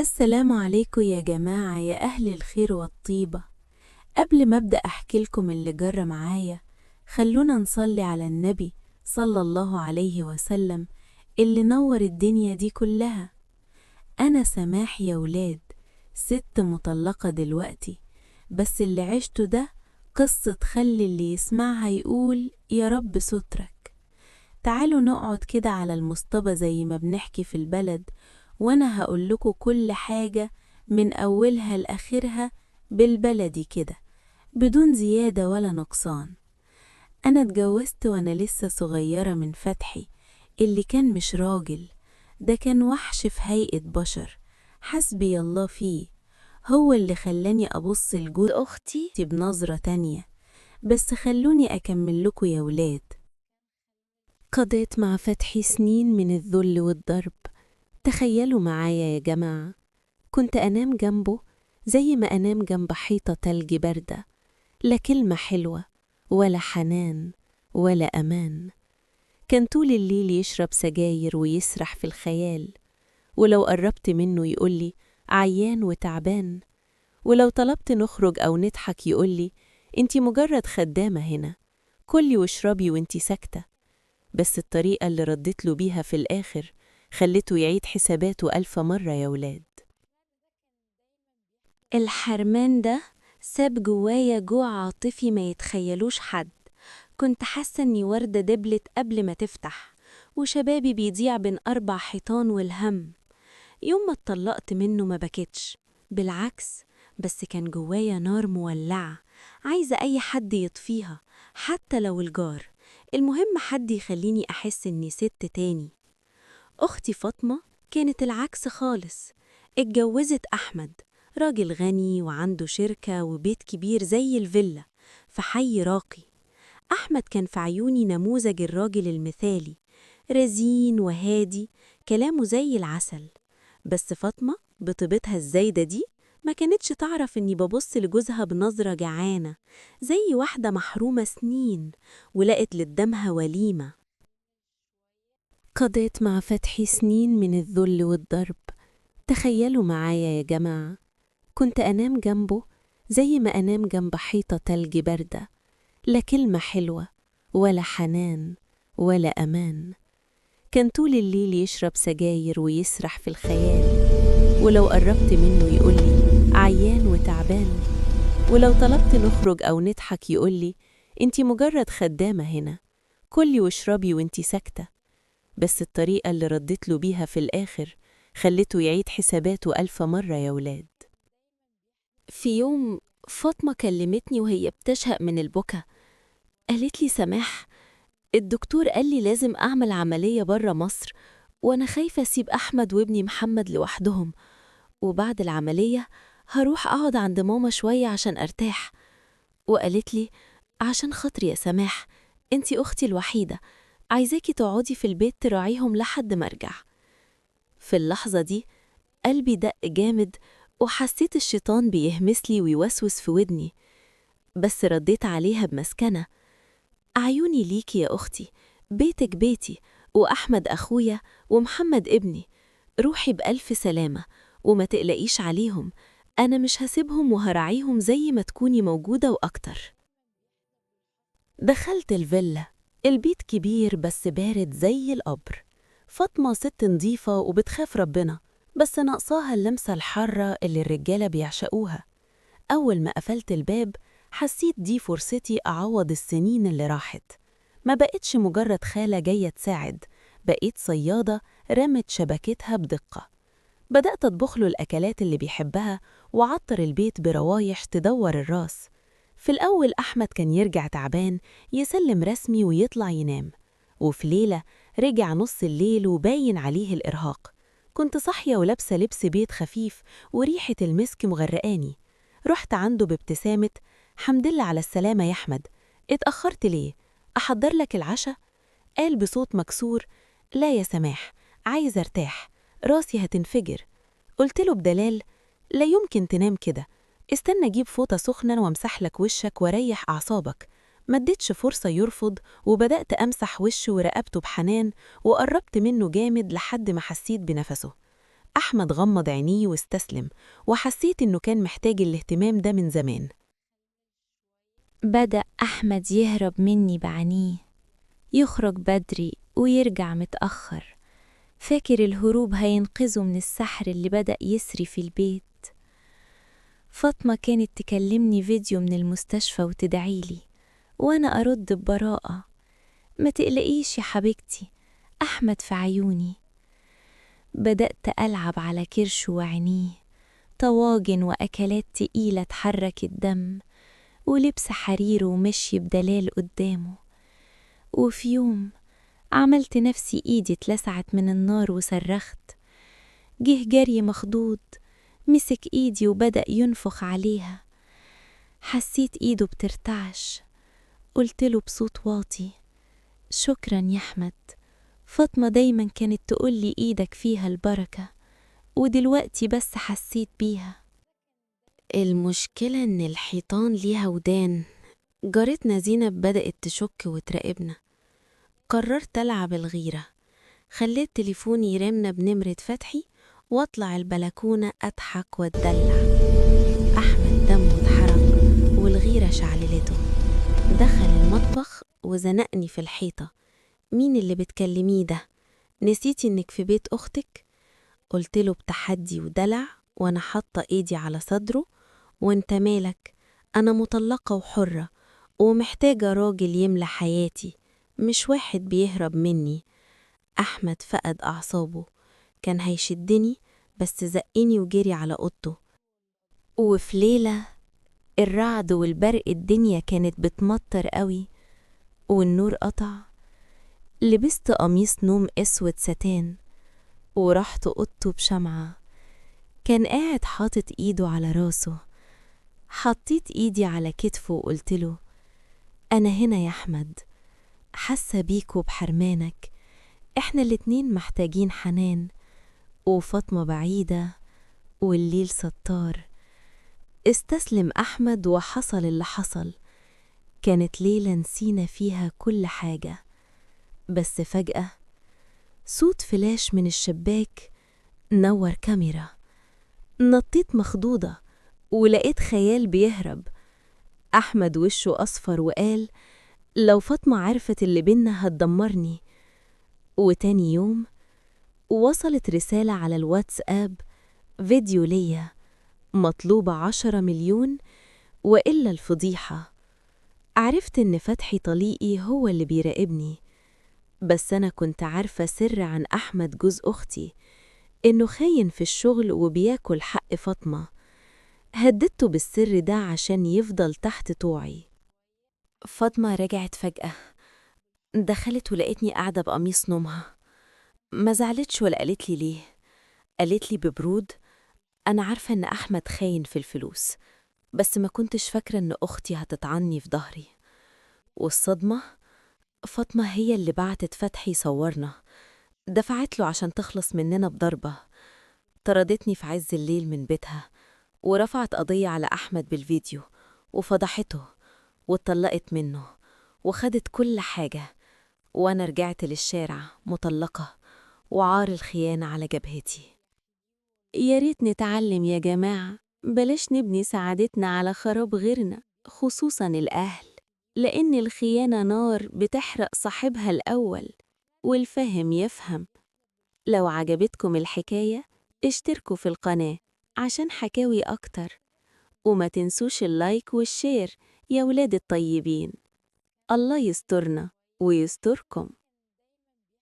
السلام عليكم يا جماعة، يا أهل الخير والطيبة. قبل ما أبدأ أحكي لكم اللي جرى معايا، خلونا نصلي على النبي صلى الله عليه وسلم اللي نور الدنيا دي كلها. أنا سماح يا ولاد، ست مطلقة دلوقتي، بس اللي عشته ده قصة تخلي اللي يسمعها يقول يا رب سترك. تعالوا نقعد كده على المصطبة زي ما بنحكي في البلد، وأنا هقولكوا كل حاجة من أولها لآخرها بالبلدي كده، بدون زيادة ولا نقصان. أنا اتجوزت وأنا لسه صغيرة من فتحي، اللي كان مش راجل، ده كان وحش في هيئة بشر، حسبي الله فيه. هو اللي خلاني أبص لجوز أختي بنظرة تانية. بس خلوني أكمل لكم يا ولاد. قضيت مع فتحي سنين من الذل والضرب. تخيلوا معايا يا جماعة، كنت أنام جنبه زي ما أنام جنب حيطة تلج باردة، لا كلمة حلوة ولا حنان ولا أمان. كان طول الليل يشرب سجاير ويسرح في الخيال، ولو قربت منه يقولي عيان وتعبان، ولو طلبت نخرج أو نضحك يقولي انتي مجرد خدامة هنا، كلي واشربي وانتي ساكتة. بس الطريقة اللي ردت له بيها في الآخر خلته يعيد حساباته 1000 مرة يا ولاد. الحرمان ده ساب جوايا جوع عاطفي ما يتخيلوش حد. كنت حاسة إني وردة دبلت قبل ما تفتح، وشبابي بيضيع بين 4 حيطان والهم. يوم ما اتطلقت منه ما بكتش، بالعكس، بس كان جوايا نار مولعة عايزة أي حد يطفيها، حتى لو الجار، المهم حد يخليني أحس إني ست تاني. أختي فاطمة كانت العكس خالص، اتجوزت أحمد، راجل غني وعنده شركة وبيت كبير زي الفيلا في حي راقي. أحمد كان في عيوني نموذج الراجل المثالي، رزين وهادي، كلامه زي العسل. بس فاطمة بطيبتها الزايدة دي ما كانتش تعرف إني ببص لجوزها بنظرة جعانة، زي واحدة محرومة سنين ولقت لقدامها وليمة. قضيت مع فتحي سنين من الذل والضرب. تخيلوا معايا يا جماعة، كنت أنام جنبه زي ما أنام جنب حيطة تلج باردة، لا كلمة حلوة ولا حنان ولا أمان. كان طول الليل يشرب سجاير ويسرح في الخيال، ولو قربت منه يقولي عيان وتعبان، ولو طلبت نخرج أو نضحك يقولي انتي مجرد خدامة هنا، كلي واشربي وانتي ساكتة. بس الطريقة اللي ردت له بيها في الآخر خلته يعيد حساباته 1000 مرة يا ولاد. في يوم فاطمة كلمتني وهي بتشهق من البكا، قالت لي سماح، الدكتور قال لي لازم أعمل عملية برا مصر، وأنا خايفة أسيب أحمد وابني محمد لوحدهم، وبعد العملية هروح أقعد عند ماما شوية عشان أرتاح. وقالت لي عشان خاطري يا سماح، انتي أختي الوحيدة، عايزاكي تقعدي في البيت تراعيهم لحد ما أرجع. في اللحظة دي قلبي دق جامد وحسيت الشيطان بيهمسلي ويوسوس في ودني، بس رديت عليها بمسكنة، عيوني ليكي يا أختي، بيتك بيتي، وأحمد أخويا ومحمد ابني، روحي بألف سلامة وما تقلقيش عليهم، أنا مش هسيبهم وهراعيهم زي ما تكوني موجودة وأكتر. دخلت الفيلا، البيت كبير بس بارد زي القبر. فاطمة ست نظيفة وبتخاف ربنا، بس ناقصاها اللمسة الحارة اللي الرجالة بيعشقوها. أول ما قفلت الباب حسيت دي فرصتي أعوض السنين اللي راحت. ما بقتش مجرد خالة جاية تساعد، بقيت صيادة رمت شبكتها بدقة. بدأت أطبخ له الأكلات اللي بيحبها وعطر البيت بروايح تدور الراس. في الأول أحمد كان يرجع تعبان، يسلم رسمي ويطلع ينام. وفي ليلة رجع نص الليل وباين عليه الإرهاق. كنت صاحية ولابسة لبس بيت خفيف وريحة المسك مغرقاني. رحت عنده بابتسامة، حمد لله على السلامة يا أحمد، اتأخرت ليه؟ أحضر لك العشاء؟ قال بصوت مكسور، لا يا سماح، عايز ارتاح، راسي هتنفجر. قلت له بدلال، لا يمكن تنام كده، استنى اجيب فوطة سخنة وامسح لك وشك وريح أعصابك. ما اديتش فرصة يرفض، وبدأت أمسح وشه ورقبته بحنان، وقربت منه جامد لحد ما حسيت بنفسه. أحمد غمض عينيه واستسلم، وحسيت إنه كان محتاج الاهتمام ده من زمان. بدأ أحمد يهرب مني بعينيه، يخرج بدري ويرجع متأخر، فاكر الهروب هينقذه من السحر اللي بدأ يسري في البيت. فاطمة كانت تكلمني فيديو من المستشفى وتدعيلي، وأنا أرد ببراءة: ما تقلقيش يا حبيبتي، أحمد في عيوني. بدأت ألعب على كرشه وعينيه، طواجن وأكلات تقيلة تحرك الدم، ولبس حرير ومشي بدلال قدامه. وفي يوم عملت نفسي إيدي اتلسعت من النار وصرخت. جه جري مخضوض، مسك إيدي وبدأ ينفخ عليها. حسيت إيده بترتعش. قلت له بصوت واطي: شكرا يا أحمد، فاطمة دايما كانت تقولي إيدك فيها البركة، ودلوقتي بس حسيت بيها. المشكلة إن الحيطان ليها ودان. جارتنا زينب بدأت تشك وتراقبنا. قررت ألعب الغيرة، خليت تليفوني يرن بنمرة فتحي وأطلع البلكونة أضحك وأتدلع. أحمد دمه اتحرق والغيرة شعللته. دخل المطبخ وزنقني في الحيطة: مين اللي بتكلميه ده؟ نسيتي إنك في بيت أختك؟ قلت له بتحدي ودلع وأنا حاطة إيدي على صدره: وانت مالك؟ أنا مطلقة وحرة ومحتاجة راجل يملى حياتي، مش واحد بيهرب مني. أحمد فقد أعصابه، كان هيشدني بس زقني وجري على أوضته. وفي ليلة الرعد والبرق، الدنيا كانت بتمطر قوي والنور قطع. لبست قميص نوم أسود ستان ورحت أوضته بشمعة. كان قاعد حاطط إيده على راسه. حطيت إيدي على كتفه وقلت له: أنا هنا يا أحمد، حاسة بيك وبحرمانك، إحنا الاتنين محتاجين حنان، وفاطمة بعيدة والليل ستار. استسلم أحمد وحصل اللي حصل. كانت ليلة نسينا فيها كل حاجة. بس فجأة صوت فلاش من الشباك نور كاميرا. نطيت مخضوضة ولقيت خيال بيهرب. أحمد وشه أصفر وقال: لو فاطمة عرفت اللي بينا هتدمرني. وتاني يوم وصلت رسالة على الواتساب، فيديو ليا مطلوبة 10 مليون وإلا الفضيحة. عرفت إن فتحي طليقي هو اللي بيراقبني، بس أنا كنت عارفة سر عن أحمد جوز أختي، إنه خاين في الشغل وبياكل حق فاطمة. هددته بالسر ده عشان يفضل تحت طوعي. فاطمة رجعت فجأة، دخلت ولقيتني قاعدة بقميص نومها. ما زعلتش ولا قالت لي ليه. قالت لي ببرود: أنا عارفة إن أحمد خاين في الفلوس، بس ما كنتش فاكرة إن أختي هتطعني في ظهري. والصدمة، فاطمة هي اللي بعتت فتحي يصورنا، دفعت له عشان تخلص مننا بضربة. طردتني في عز الليل من بيتها، ورفعت قضية على أحمد بالفيديو وفضحته، واتطلقت منه وخدت كل حاجة، وأنا رجعت للشارع مطلقة وعار الخيانة على جبهتي. يا ريت نتعلم يا جماعة، بلاش نبني سعادتنا على خراب غيرنا، خصوصا الأهل، لأن الخيانة نار بتحرق صاحبها الأول، والفهم يفهم. لو عجبتكم الحكاية اشتركوا في القناة عشان حكاوي أكتر، وما تنسوش ال like وال share يا ولاد الطيبين. الله يسترنا ويستركم.